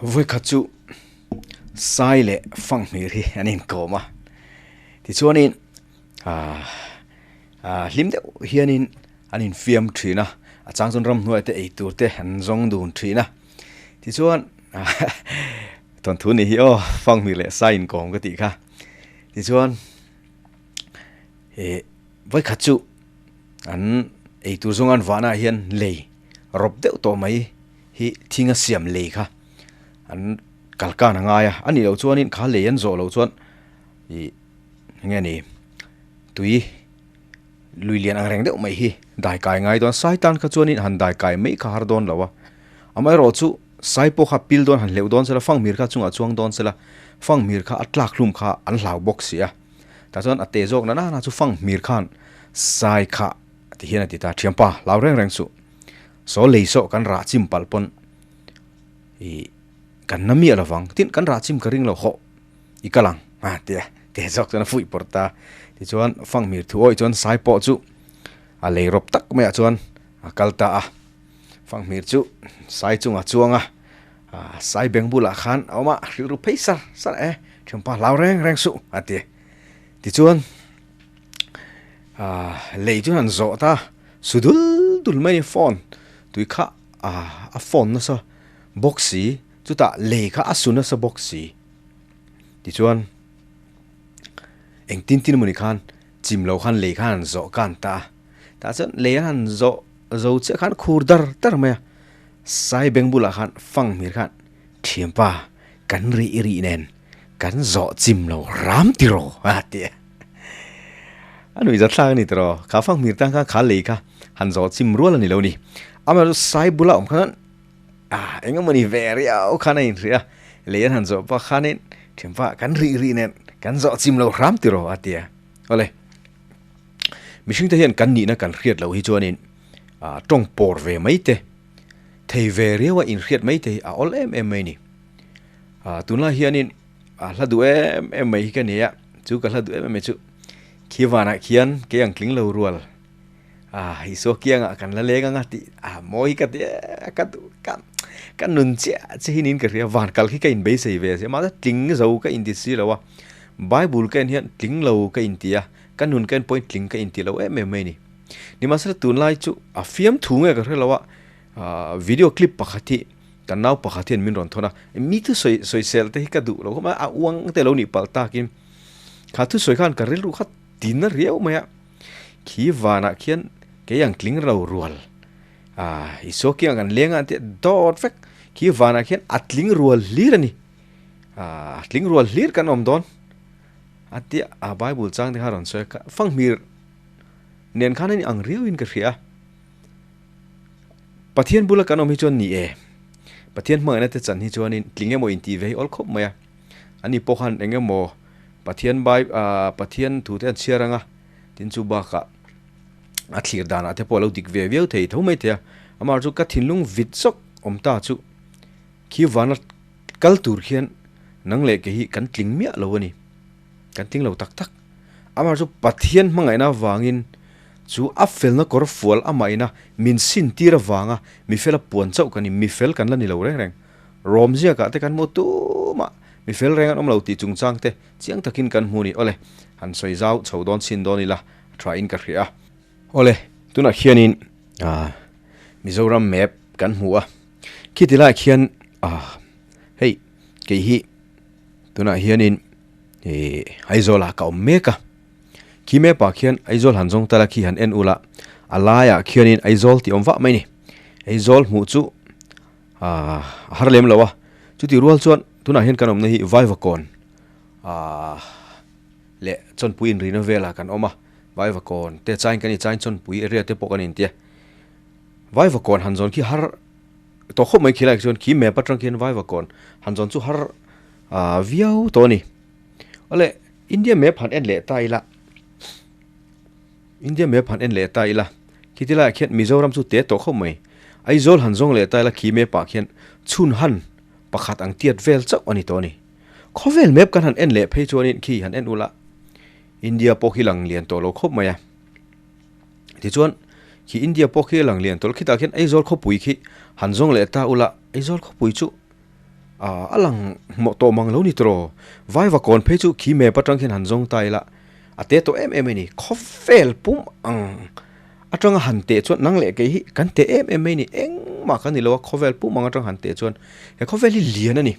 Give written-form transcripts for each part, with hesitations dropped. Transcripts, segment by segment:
Vawikhat chu Sai leh Fanghmir hi an inkawm a, tichuanin aah hlim deuh hianin an infiam thin a, a chang chuan ramhnuai te ei tur te an zawng dun thin a, tichuan thawnthu ni hi aw Fanghmir leh Sai inkawm ka tih kha, tichuan ih vawikhat chu an ei tur zawnga an vahnaah hian lei rawp deuh tawh mai. hi thing a siam lei kha an kal kan a ngai a, a nih loh chuanin kha lei an zawh loh chuan ih enge ni tui lui lian ang reng deuh mai hi dai kai ngai dawn sai tan kha chuanin han dai kai mai kha har dawn lo a, amaherawh chu sai pawh kha pil dawn han hleuh dawn sela fanghmir kha chungah chuang dawn sela fanghmir kha a tlak hlum kha an hlau bawk si a, tah chuan a te zawk na na chu fanghmir khan sai kha ti hian a ti ta thianpa hlau reng reng suh. Saw lei saw kan rah chim palh pawn ih kan na miah lovang tin kan rah chim ka ring lo hawh i kal ang a ti a teh zawk chuan a fuih pawrh ta tichuan fanghmir thu awih chuan sai pawh chu a lei rawp tak maiah chuan a kal ta a fanghmir chu sai chungah chuang a sai beng bulah khan a awm a hrilh ru phei sar sar e thianpa hlau reng reng suh a ti tichuan lei chu han zawh ta. Su dul dul mai phone tui kha a phone nasa bawk si chutah lei kha a su nasa bawk si tichuan engtin tin emawni khan chim lo khan lei khan an zawh kan ta a tah chuan lei an han zawh zo chiah khan khur dar dar mai a sai beng bulah khan fang hmir khan thianpa kan rih rih nen kan zawh chim lo ram tiraw a ti a. A nuih zat thlak a ni tiraw? Kha fanghmir tan khan kha lei kha han zawh chim rual a ni lo ni. Amaherawhchu sai bula awm khan ah eng emawni ve riau khan a inhria a, lei an han zawh pah khanin thianpa kan rih rih nen kan zawh chim lo hram tiraw a ti a. Awle, mihring te hian kan nihna kan hriat loh hi chuanin ah tawng pawr ve mai te, thei ve riau a inhriat mai te hi a awl em em mai a ni. Ah tunlai hianin a hla duh em em mai hi ka ni a chu ka hla duh em em mai chu khi vanah khian kei ang tling lo rual ah Isua kiangah kan la leng anga tih ah mawi hi ka ti e ka duh ka ka nun chiah chiah hi niin ka hria van kal khi ka in beisei ve a mahse tling zo ka inti si lo a bible ka en hian tling lo ka inti a ka nun ka en pawhin tling ka inti lo em em mai a ni nimahsela tunlai chu a fiamthu nge ka hre lo a ah video clip pakhat hi Kan nau pakhat hian min rawn thawn a, mi thusawi sawisel te hi ka duh lo khawp mai a, a uang te lo nih palh takin kha thusawi khan ka rilru kha tin na riau mai a, khi vanah khian kei ang tling lo rual ah Isua kiang kan leng a an tih a dawt vek, khi vanah khian a tling rual hlir a ni, ah tling rual hlir kan awm dawn a tia a Bible chang te kha rawn sawi a, ka fanghmir nen khan a ni ang riauin ka hria a. Pathian bula kan awm hi chuan ni e. Pathian hmangaihna te chan hi chuanin tling emaw intih ve hi awl khawp mai a. Ani pawh khan eng emaw Pathian bai ah Pathian thu te an chhiar ang a, tin chu bakah a thlir danah te pawh a lo dik ve viau thei tho mai thei a. Amaherawhchu chu ka thinlung vit zawk awm ta chu khi vana kal tur khian nang leh kei hi kan tling miah lo a ni. Kan tling lo tak tak. Amaherawhchu chu Pathian hmangaihna avangin Chu a felna kawr fual amahina min sintir avanga mi fela puan chauh kan ni, mi fel kan la ni lo reng reng. Rawm ziakah te kan hmu tumah mi fel reng an awm lo tih chungchang te chiang takin kan hmu ni. Awle, han sawi zau chho dawn chhin dawn ila a tha in ka hria a. Awle, tunah khianin Mizoram map kan hmu a, khiti laiah khian hei kei hi tunah hianin Aizawlah ka awm mek a. Khi map ah khian Aizawl han zawng tala khi han en ula a laiah khianin Aizawl tih awm vah mai ni. Aizawl hmuh chu aaa a har lem lo a, chutih rual chuan tunah hian kan awmna hi Vaivakawn aaa leh Chawnpui inrina velah kan awm a, Vaivakawn te chain kan ni chain Chawnpui area te pawh kan intia. Vaivakawn han zawn khi har tawh khawp mai khilaiah chuan khi map atang khian Vaivakawn han zawn chu har aaa viau tawh a ni. Awle India map han en leh ta ila, India map han en leh ta ila, khiti laiah khian Mizoram chu te tawh khawp mai. Aizawl han zawng leh ta ila khi map ah khian chhun han pakhat ang tiat vel chauh a ni tawh a ni. Khawvel map kan han en leh phei chuanin khi han en ula India pawh khi lang lian tawh lo khawp mai a. Tichuan khi India pawh khi lang lian tawh lo khitah khian Aizawl khawpui khi han zawng leh ta ula Aizawl khawpui chu. A lang hmawh tawh mang lo ni tawh. Vaiva kawn phei chu khi map atang khian han zawng ta ila a te tawh em em a ni. Khawvel pum ang atanga han teh chuan nang leh kei hi kan teh em em mai ni. Engmah kan ni lo a, khawvel pum ang atang han teh chuan he khawvel hi lian a ni.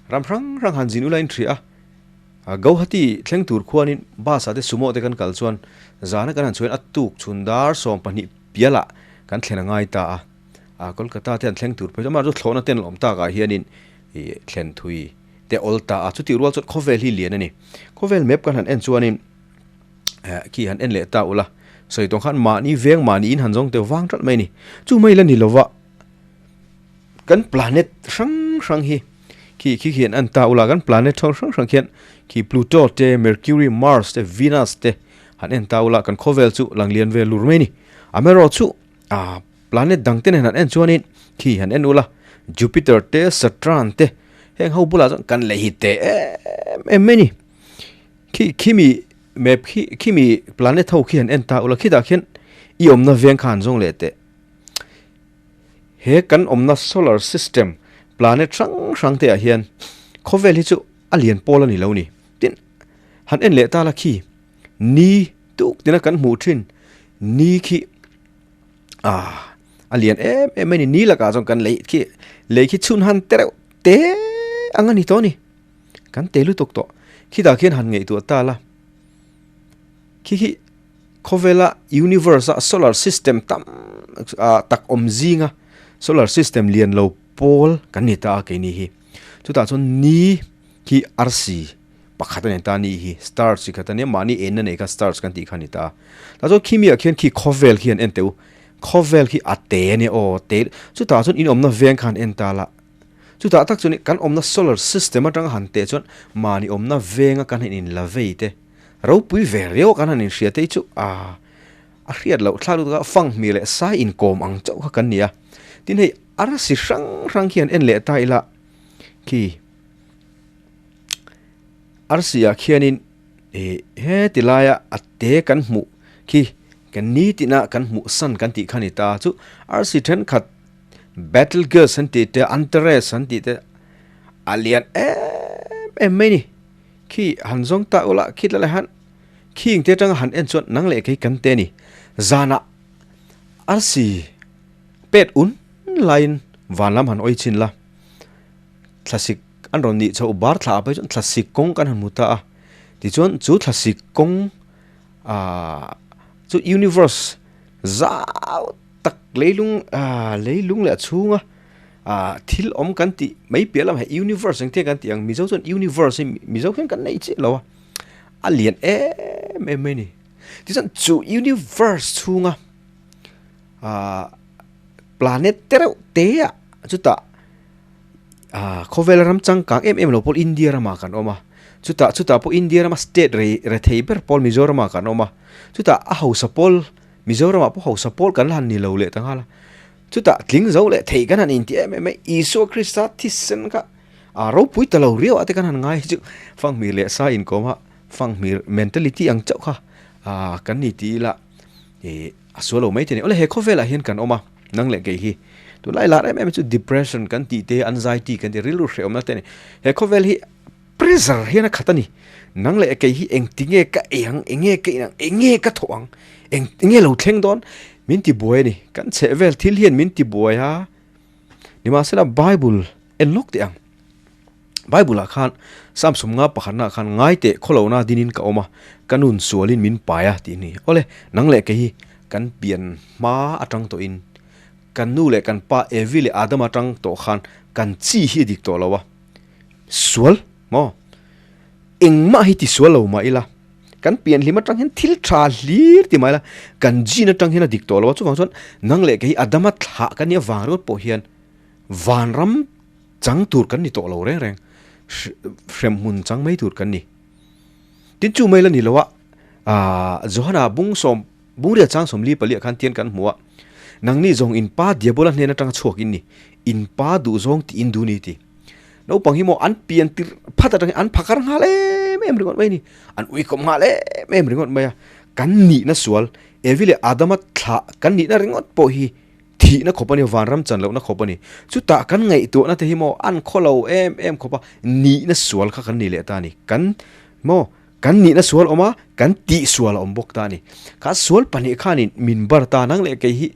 Ram hrang hrang han zin ula inhria a. Gauhati thleng tur khuanin bus ah te sumo te kan kal chuan zana kan han chhuahin a tuk chhun dar 12 pialah kan thlen a ngai ta a. A Kolkata te an thleng tur phei chuan amah chu thlawhna te an lawm takah hianin ih thlen thui te awl ta a, chutih rual chuan khawvel hi lian a ni. Khawvel map kan han en chuanin eh khi han en leh ta ula, sawi tawng khan mahni veng mahni in han zawng teuh vang ṭalh mai a ni. Chu mai la ni lova kan planet hrang hrang hi khi khi khian en ta ula, kan planet hrang hrang hrang khian khi Pluto te, Mercury, Mars te, Venus te han en ta ula kan khawvel chu lang lian ve lur mai a ni. Amaherawhchu A planet dang te nen han en chuanin khi han en ula Jupiter te Saturn te heng ho bulah chuan kan lei hi te em em mai ni khi khimi map khi khimi planet ho khi han en ta ula khitah khian i awmna veng kha han zawng leh teh he kan awmna solar system planet hrang hrang te ah hian khawvel hi chu a lian pawl a ni lo ni tin han en leh ta la khi ni tuk tina kan hmuh thin ni khi ah a lian em em mai ni ni lakah chuan kan lei khi lei khi chhun han te reuh te ang a ni tawh a ni kan te lutuk tawh khitah khian han ngaihtuah ta la khi khi khawvela universe a solar system tam ah tak awm zinga solar system lian lo pawl kan ni ta a keini hi chutah chuan ni khi arsi Pakhat a ni ta ni hi stars chi khat a nia mahni enna nei kha stars kan tih kha a ni ta. Tah chuan khi miah khian khi khawvel khi an en teh u. Khawvel khi a te a nia aw te chutah chuan in awmna veng kha an en ta la. Chutah tak chuan kan awmna solar system atanga han teh chuan mahni awmna venga kan han in la vei te ropui ve riau a kan han inhria te hi chu a a hriat loh thlak lutuk a fang hmir leh sai inkawm ang chauh kha kan ni a. Tin hei arsi hrang hrang khi an en leh ta ila khi. Arsi ah khianin ih heti laia a te kan hmuh khi kan nitin a kan hmuh san kan tih kha a ni ta chu arsi thenkhat battle girls an tih te antares an tih te a lian em em mai a ni khi han zawng ta ula khi tlai han khing te atanga han en chuan nang leh kei kan te a ni zanah arsi pet un laiin van lam han awi chhin la. Thlasik an rawn nih chhoh bar thla ah phei chuan thlasik kawng kan han hmu ta a tichuan chu thlasik kawng ahh chu universe zau tak leilung ahh leilung leh a chhunga ahh thil awm kan tih mai piah lamah hian universe engtin nge kan tih ang mizo chuan universe hi mizo hian kan nei chiah lo a a lian em em mai a ni tichuan chu universe chhunga ahh planet te reuh te ah chutah. Ah khawvel ram changkang em em lo pawh India ramah kan awm a, chutah chutah pawh India rama state rei rethei ber pawl Mizoramah kan awm a, chutah a hausa pawl Mizoramah pawh hausa pawl kan la han ni lo leh ta nghal a, chutah tling zo leh thei kan han inti em em a, Isua Krista thisen kha ah ropui ta lo riau ah te kan han ngai chu fanghmir leh sa inkawm a fanghmir mentality ang chauh kha ah kan ni ti ila ih a sual lo mai te ni. Awle he khawvelah hian kan awm a, nang leh kei hi. Tunlai lar em em chu depression kan tih te, anxiety kan tih, rilru hrehawmna te a ni. He khawvel hi pressure hian a khat a ni. Nang leh kei hi engti nge ka ei ang, eng nge ka in ang, eng nge ka thawh ang, eng nge lo thleng dawn min ti buai a ni. Kan chhehvel thil hian min ti buai a, nimahsela Bible en lawk teh ang. Bible ah khan Psalm sawmnga pakhatna ah khan ngai teh khawlohna dinin ka awm a, ka nun sualin min pai a tih a ni. Awle, nang leh kei hi kan pian hma atang tawhin kan nu leh kan pa Evi leh Adam atang tawh khan kan chi hi a dik tawh lo a. Sual maw? Engmah hi ti sual lo mah ila, kan pian hlim atang hian thil tha hlir ti mah ila, kan gene atang hian a dik tawh lo a. Chuvang chuan nang leh kei hi Adama thlah kan nih avang ringawt pawh hian vanram Chang tur kan ni tawh lo reng reng, hremhmun chang mai tur kan ni. Tin chu mai la ni lo a, aah Johana bung sawm, bungria chang 44 ah khan tian kan hmu a, Nangni zawng in pa Diabola hnen atanga chhuak in ni, in pa duh zawng tih in duh ni ti. Naupang hi maw an pian tir phat atang hi an phakar nghal em em ringawt mai a ni, an uikawm nghal em em ringawt mai a, kan nihna sual, Evi leh Adama thlah kan nihna ringawt pawh hi. Thihna khawp a ni, vanram chan lohna khawp a ni. Chutah kan ngaihtuahna te hi maw an khaw lo em em khawp a, nihna sual kha kan ni leh ta a ni. Kan maw kan nihna sual awm a, kan tih sual a awm bawk ta a ni. Kha sual pahnih khanin min bar ta nang leh kei hi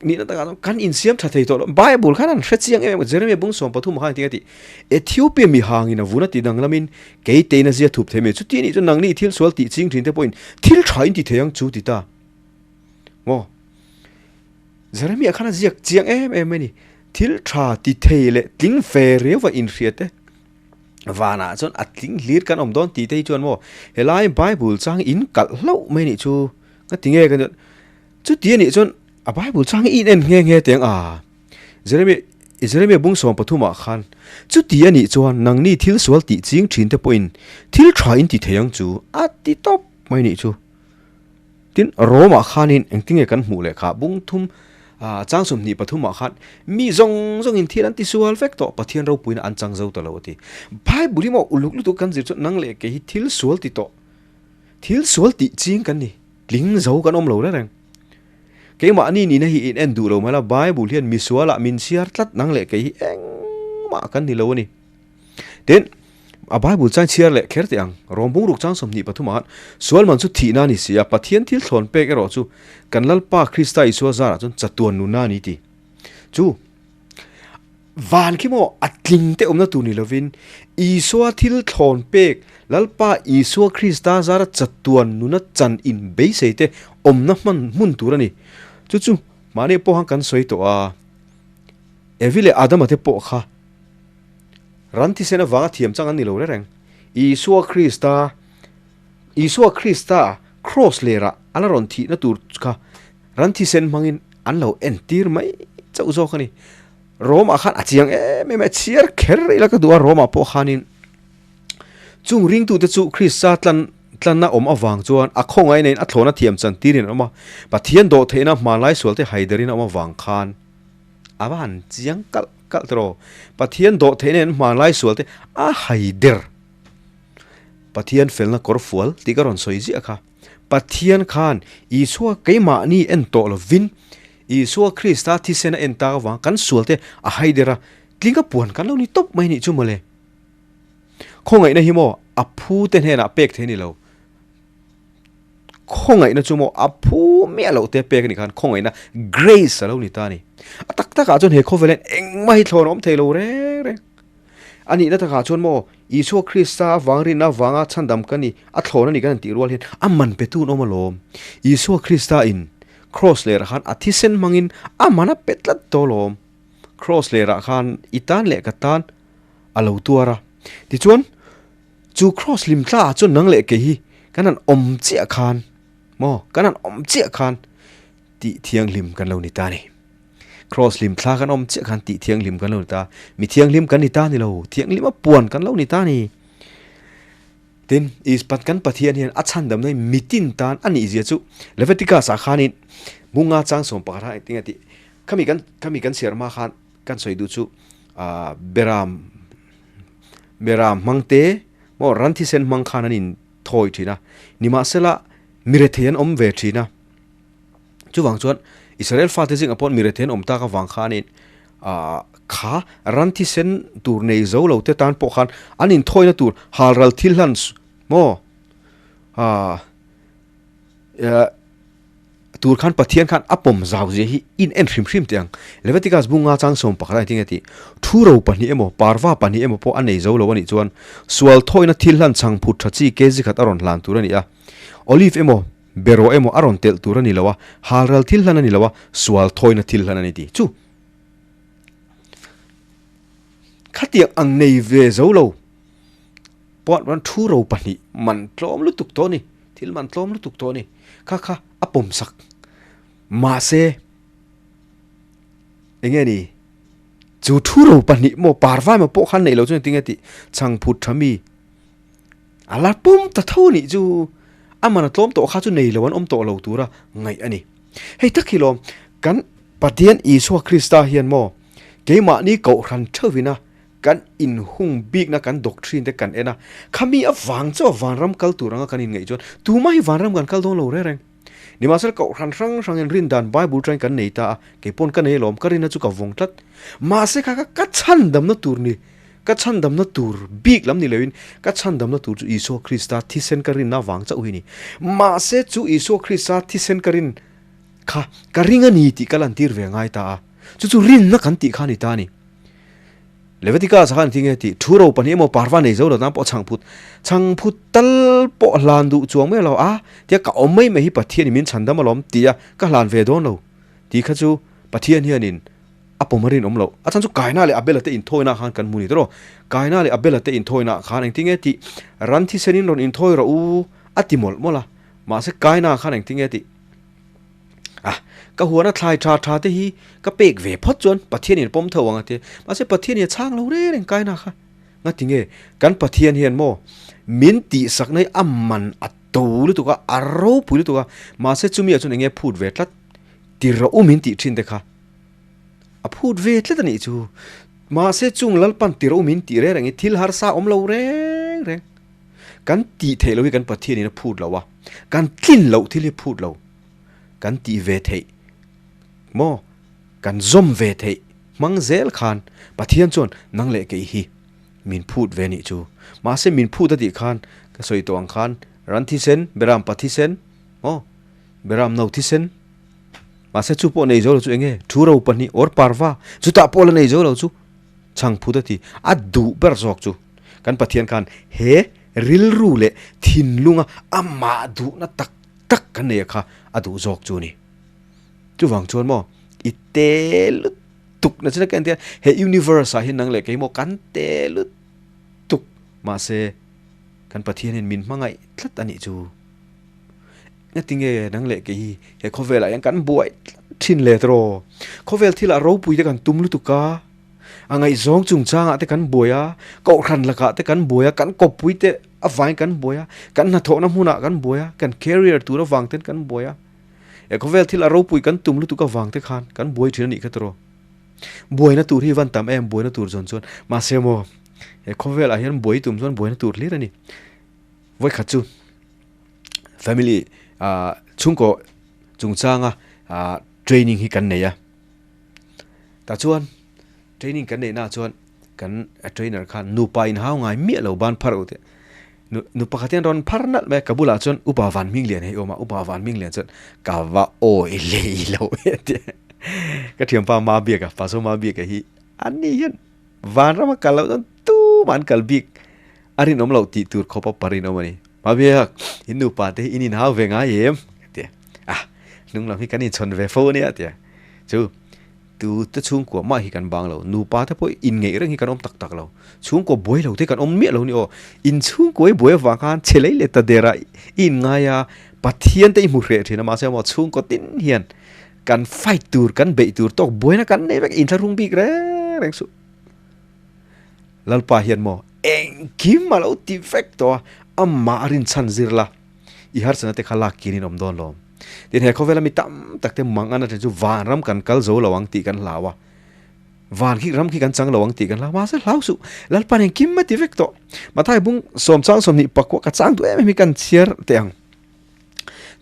nihna takah chuan kan insiam tha thei tawh lo. Bible khan an hre chiang em em, Jeremiah bung 13 khan engtin a tih? Ethiopia mi hangin a vun a ti danglamin kei tein a zia thup thei mai. Chuti anih chuan nangni thil sual tih ching thin te pawhin thil tha in ti thei ang chu ti ta. Maw? Jeremiah khan a ziak chiang em em mai ni. Thil tha ti thei leh tling ve riau a inhriat e. Vanah chuan a tling hlir kan awm dawn tih te hi chuan maw helai Bible chang in kalh hlauh mai nih chu ka ti nge ka ni chuti anih chuan a Bible chang hi in en nghe nghe teng a. Jeremiah Jeremiah bung 13 ah khan chuti anih chuan nangni thil sual tih ching thin te pawhin thil tha in ti thei ang chu a ti tawp mai nih chu. Tin, Rome ah khanin engtinge kan hmuh leh kha bung thum chang 23 ah khan mi zawng zawngin thil an tisual vek tawh, Pathian ropuina an chang zo ta lo a ti. Bible hi maw uluk lutuk kan zir chuan nang leh kei hi thil sual ti tawh, thil sual tih ching kan ni, tling zo kan awm lo reng reng. Keimahni nihna hi in en duh lo mai la, Bible hian misualah min chhiar tlat nang leh kei hi engmah kan ni lo a ni. Tin, a Bible chang chhiar leh kher teh ang. Rom bungruk chang 23 ah sual man chu thihna a ni si a, Pathian thil thlawn pek erawh chu kan Lalpa Krista Isua zarah chuan chatuan nuna a ni ti. Chu van khi maw a tling te awmna tur ni lovin Isua thil thlawn pek Lalpa Isua Krista zara chatuan nuna chan in beisei te awmna hman hmun tur a ni. Chu chu mahni pawh khan kan sawi tawh a, Evi leh Adama te pawh kha Ran thisen avanga thiam chang an ni lo reng. Isua Krista, Isua Krista Kraws lerah a la rawn thihna tur kha ran thisen hmangin an lo entir mai chauh zawk a ni. Rome-ah khan a chiang em em a, chhiar kher ila ka duh a, Rome-ah pawh khanin chung ringtute chu Krista tlan tlanna awm avang chuan a khawngaihna in a thlawna thiam chan tirin an awm a, Pathian dawhtheihna hmanlai sualte haiderin a awm avang khan a va han chiang kalh kalh tawh. Pathian dawh theihna in hmanlai sual te a hai der. Pathian felna kawr fual tih ka rawn sawi ziah kha. Pathian khan Isua keimahni en tawh lovin Isua Krista thisen a en tak avang kan sual te a hai der a, tlinga puan kan lo ni tawp mai nih chu mawle. Khawngaihna hi maw a phu te hnenah pek thei a ni lo. Khawngaihna chu maw a phu miah loh te pek a nih khan khawngaihna grace a lo ni ta a ni. A tak takah chuan he khawvel hian engmah hi thlawn a awm thei lo reng reng. A nihna takah chuan maw Isua Krista avang rinna avanga chhandam ka ni, a thlawn a ni kan han tih rual hian a man petu an awm alawm. Isua Krista in cross lerah khan a thisen hmangin a man a pe tlat tawh alawm. Cross lerah khan i tan leh ka tan a lo tuar a. Tichuan. Chu cross hlim thla ah chuan nang leh kei hi kan han awm chiah khan maw kan han awm chiah khan tih thianghlim kan lo ni ta a ni. Cross hlim thla kan awm chiah khan tih thianghlim kan lo ni ta mi thianghlim kan ni ta ni lo thianghlim a puan kan lo ni ta a ni. Tin, Ispat kan Pathian hian a chhandamna hi mitin tan a nih zia chu Leviticus ah khanin bunga chang 11 ah engtin nge tih khami kan khami kan chhiar hma khan kan sawi duh chu ah beram Beram hmang te maw ran thisen hmang khan an in thawi thin a, nimahsela mirethei an awm ve thin a. Chuvang chuan Israel fate zingah pawh mirethei an awm tak avang khanin ah kha ran thisen tur nei zo lo te tan pawh khan an inthawina tur halral thil hlan maw ah Tur khan Pathian khan a pawm zau zia hi in en hrim hrim teh ang. Leviticus bunga chang 11 a engtin nge tih? Thu ro pahnih emaw, parva pahnih emaw pawh a nei zo lo a nih chuan sual thawina thil hlan chhang phut tha chi kg khat a rawn hlan tur a ni a. Olive emaw, beraw emaw a rawn telh tur a ni lo a, halral thil hlan a ni lo a, sual thawina thil hlan a ni tih chu khatiang ang nei ve zo lo pawh an thu ro pahnih man tlawm lutuk tawh a ni. Thil man tlawm lutuk tawh a ni. Kha kha a pawm sak. Mahse, eng nge ni? Chu thu ro pahnih maw parva emaw pawh khan neih loh chuan engtin nge tih chhang phut tha mi a la pawm ta tho a nih chu. A man a tlawm tawh kha chu nei lo an awm tawh lo tura ngaih a ni. Hei tak hi lawm, kan Pathian Isua Krista hian maw keimahni kohhran theuhina Kan inhung bikna kan doctrine te kan en a, khami avang chu a vanram kal tur anga kan inngaih chuan tumah hi vanram kan kal dawn lo reng reng. Nimahsela kohhran hrang hrangin rin dan Bible atangin kan nei ta a, kei pawn ka nei alawm, ka rinna chu ka vawng tlat. Mahse kha kha ka chhandamna tur ni, ka chhandamna tur bik lam ni loin ka chhandamna tur chu Isua Krista thisen ka rinna avang chauh hi ni. Mahse chu Isua Krista thisen ka rin kha ka ring a ni tih ka lantir ve ngai ta a, chu chu rinna kan tih kha a ni ta a ni. Leviticus khan ti nge tih thu ro pahnih emaw parva nei zo lo tan pawh chhang phut chhang phut tal pawh hlan duh chuang mai lo a tia ka awm mai mai hi Pathian in min chhan dam alawm tia ka hlan ve dawn lo tih kha chu Pathian hianin a pawm a rinawm loh a chhan chu Kaina leh Abela te inthawina khan kan hmu ni tawh Kaina leh Abela te inthawina khan engtin nge tih ran thisen in rawn inthawi rawh u a ti mawlh mawlh a mahse Kaina khan engtin nge tih A, ka huana thlai tha tha te hi ka pek ve phawt chuan Pathian in pawm tho ang a ti. Mahse Pathian hi a chhang lo reng reng kai na kha. Ngati nge kan Pathian hian maw min tihsak na hi a man a to lutuk a, a ropui lutuk a, mahse chumi ah chuan enge phut ve tlat ti rawh u min tih thin te kha a phut ve tlat a nih chu. Mahse chung Lalpan ti rawh u min tih reng reng hi thil harsa awm lo reng reng. Kan tih theih loh hi kan Pathian in a phut lo a, kan tlin loh thil hi phut lo. Kan tih ve theih maw? Kan zawm ve theih hmang zel khan Pathian chuan nang leh kei hi min phut ve nih chu. Mahse min phut a tih khan ka sawi tawh ang khan ran thisen, beram pa thisen maw? Beram no thisen. Mahse chu pawh nei zo lo chu eng nge? Thu ro pahnih or parva chutah pawh la nei zo lo chu. Chhang phut a ti. A duh ber zawk chu kan Pathian khan he rilru leh thinlunga amah duhna tak tak kan nei a kha a duh zawk chu a ni. Chuvang chuan maw i te lutuk na china ka entir a, he universe ah hian nang leh kei maw kan te lutuk mahse kan Pathian hian min hmangaih tlat a nih chu. Ngatinge nang leh kei hi he khawvelah hian kan buai tlat thin le tawh. Khawvel thilah ropui te kan tum lutuk a, a ngaihzawng chungchangah te kan buai a, kohhran lakah te kan buai a, kan kawppui te avangin kan buai a, kan hnathawhna hmunah kan buai a, kan career tur avang ten kan buai a. He khawvel thilah ropui kan tum lutuk avang te khan kan buai thin a nih kha tawh. Buaina tur hi van tam em buaina tur zawn chuan mahse maw he khawvelah hian buai tum chuan buaina tur hlir a ni. Vawikhat chu family ah chhungkaw chungchanga ah training hi kan nei a tah chuan training kan neih naah chuan kan trainer khan nupa inhau ngai miah lo ban phar u tih nu nu pakhat hian rawn phar nalh mai a ka bulah chuan upa van hming lian hi a awm a upa van hming lian chuan ka va awi lei lo e tih ka thianpa Mabiaka Pastor Mabiaka hi ani hian vanrama kal loh chuan tumah an kal bik. A rinawm loh tih tur khawp a pa rinawm a ni. Mabiak, in nupa te hi in inhau ve ngai em? Ka ti a. Ah, hnung lam hi kan inchhawn ve fo a nia a ti a. Chu, tu te chhungkua mah hi kan bang lo. Nupa te pawh inngeih reng hi kan awm tak tak lo. Chhungkua buai lo te kan awm miah lo ni aw. In chhungkua i buai avang khan che lei leh ta derah i inngai a, Pathian te i hmu hreh thin a, mahse maw chhungkaw tin hian kan fight tur, kan beih tur tawk buaina kan nei vek, inthlahrung bik reng reng suh. Lalpa hian maw engkim a lo ti vek tawh a, amah a rinchhan zir la, i harsatna te kha lak kin in awm dawn lo. Tin, he khawvela mi tam tak te mang an atang chu vanram kan kal zo lo ang tih kan hlau a, van khi ram khi kan chang lo ang tih kan hlau, mahse hlau suh, Lalpa'n engkim a ti vek tawh. Mathai bung sawm chang 20 pakua ka chang duh em em hi kan chhiar teh ang.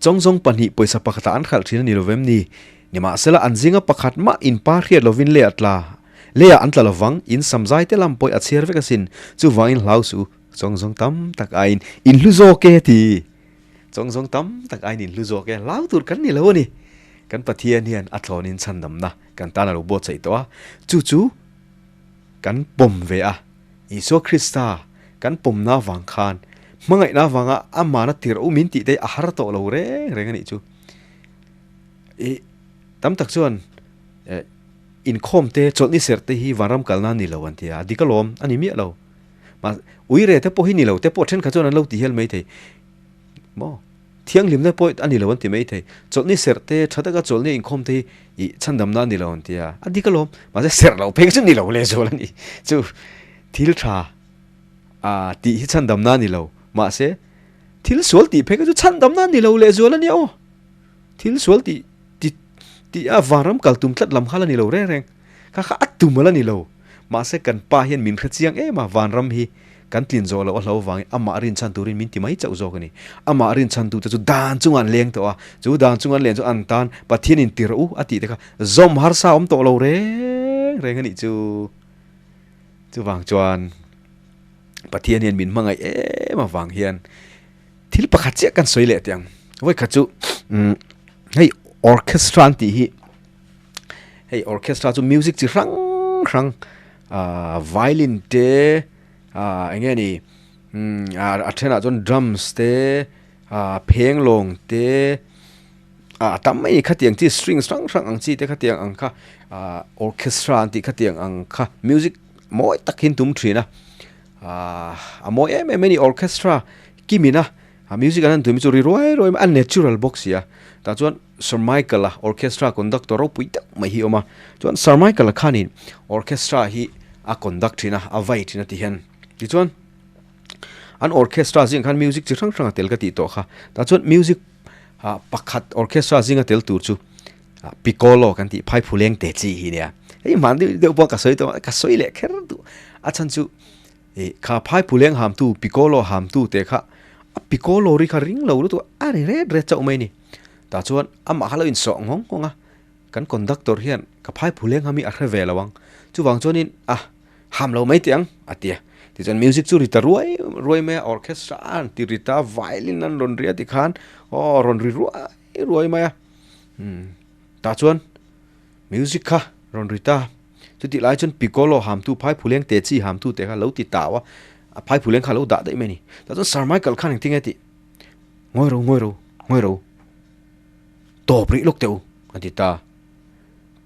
Chawngzawng pahnih pawisa pakhatah an hralh thin a ni lo vem ni? Nimahsela an zinga pakhat mah in pa hriat lovin lei a tla. Leiah an tla lovang, in samzai te lam pawih a chhiar vek asin. Chuvangin hlau suh u, chawngzawng tam tak aiin in hlu zawk e ti. Chawngzawng tam tak aiin in hlu zawk e, hlau tur kan ni lo a ni. Kan Pathian hian a thlawnin chhandamna kan tan a lo buatsaih tawh a, chu chu kan pawm ve a. Isua Krista kan pawmna avang khan hmangaihna avanga amana tirh u min tih te a har tawh lo reng reng a nih chu. I tam tak chuan inkhawm te chawlhni serh te hi vanram kalna a ni lo an ti a, dik alawm a ni miah lo. Mah uire te pawh hi ni lo te pawh thenkhat chuan an lo ti hial mai thei. Maw? Thianghlimna pawh a ni lo an ti mai thei. Chawlhni serh te, tha taka chawlhni inkhawm te hi ih chhandamna a ni lo an ti a, a dik alawm. Mahse serh loh phei chu ni lo lehzual a ni. Chu thil tha ah tih hi chhandamna a ni lo. Mahse thil sual tih phei kha chu chhandamna a ni lo lehzual a nia aw. Thil sual tih ti tih a vanram kal tum tlat lam kha la ni lo reng reng. Kha kha a tum a la ni lo. Mahse kan pa hian min hre chiang em a, vanram hi Kan tlin zawh loh a hlo vangin amah rinchhan turin min ti mai chauh zawk a ni. Amah rinchhantute chu dan chunga an leng tawh a, chu dan chunga an len chu an tan Pathianin ti rawh u a tih te kha zawm harsa awm tawh lo reng reng a nih chu. Chuvang chuan Pathian hian min hmangaih em avang hian thil pakhat chiah kan sawi leh teh ang. Vawikhat chu hei orchestra an tih hi hei orchestra chu music chi hrang hrang ah violin te ah eng nge ni a thenah chuan drums te ah phenglawng te ah a tam mai khatiang chi strings hrang hrang ang chi te khatiang ang kha ah orchestra an tih khatiang ang kha music mawi tak hi an tum thin a ah a mawi em em a ni orchestra kimina a music an han tum hi chu ri ruai ruai mai a natural bawk si a tah chuan Sir Michael a orchestra conductor ropui deuh mai hi a awm a chuan Sir Michael a khanin orchestra hi a conduct thin a a vai thin a ti hian tichuan an orchestra zingah khan music chi hrang hrang a tel ka tih tawh kha tah chuan music ah pakhat orchestra zinga tel tur chu ah piccolo kan tih phaiphuleng te chi hi nia hei hman deuh deuh pawh ka sawi tawh a ka sawi leh kher duh a chhan chu Ih kha phaiphuleng hamtu piccolo hamtu te kha a piccolo ri kha ring lo lutuk a ri ret ret chauh mai a ni. Tah chuan amah kha lo insawh nghawng nghawng a, kan conductor hian ka phaiphuleng ham hi a hre ve lo ang, chuvang chuanin a ham lo mai teh ang a ti a. Tichuan music chu ri ta ruai ruai mai a, orchestra a han ti ri ta a, violin an rawn ri a tikhan aw rawn ri ruai ruai mai a. Umm tah chuan music kha rawn ri ta. Chutih lai chuan Piccolo hamtu phaiphuleng te chi hamtu te kha lo ti tau a, a phaiphuleng kha a lo dah daih mai a ni. Tah chuan Sir Michael khan engtin nge tih, Ngawi ro, ngawi ro, ngawi ro, tawp rih lawk teh u, a ti ta.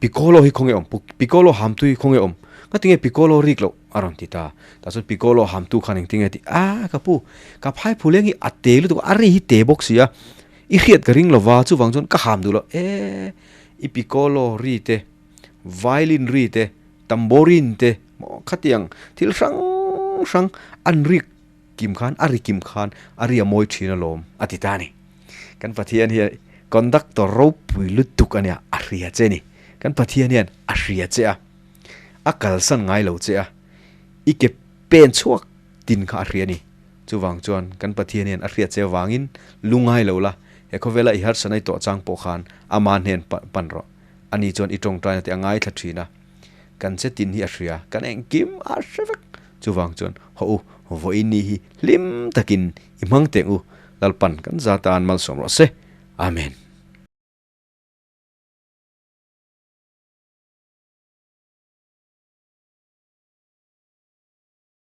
Piccolo hi khawnge awm? Piccolo hamtu hi khawnge awm? Ngati nge Piccolo rik loh? a rawn ti ta. Tah chuan Piccolo hamtu khan engtin nge tih, A, ka pu, ka phaiphuleng hi a te lutuk a, a ri hi te bawk si a, i hriat ka ring lo va, chuvang chuan ka ham duh lo. E, i Piccolo ri te. Violin ri te, tambourine te maw khatiang thil hrang hrang an ri kim khan a ri kim khan a ri a mawi thin alawm a ti ta a ni. Kan Pathian hian conductor ropui lutuk a nia a hria che a ni. Kan Pathian hian a hria che a, a kalsan ngai lo che a, i ke pen chhuak tin kha a hria a ni. Chuvang chuan kan Pathian hian a hriat che avangin lu ngai lo la, he khawvela i harsana i tawh chang pawh khan ama hnen pan rawh. Ani chuan i tawngtaina te a ngaithla thin a, kan che tin hi a hria, kan engkim a hre vek. Chuvang chuan haw u, vawiin ni hi hlim takin i hmang teng u, Lalpan kan za tan malsawm rawh se. Amen.